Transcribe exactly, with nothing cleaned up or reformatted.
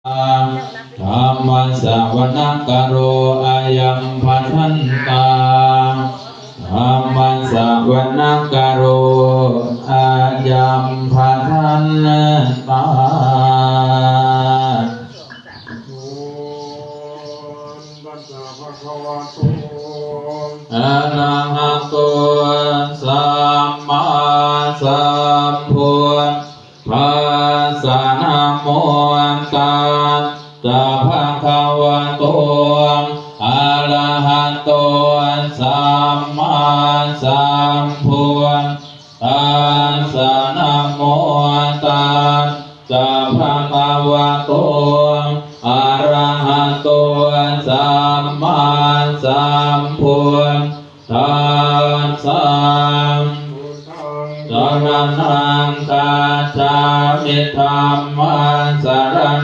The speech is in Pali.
Dhammassavanakālo ayambhadantā. Dhammassavanakālo ayambhadantā. Tassa bhagavato arahato sammāsambuddhassa. Namo tassa bhagavato arahato sammāsambuddhassa. Namo tassa bhagavato arahato sammāsambuddhassa. Buddhaṃ saraṇaṃ gacchāmi. Dhammaṃ saraṇaṃ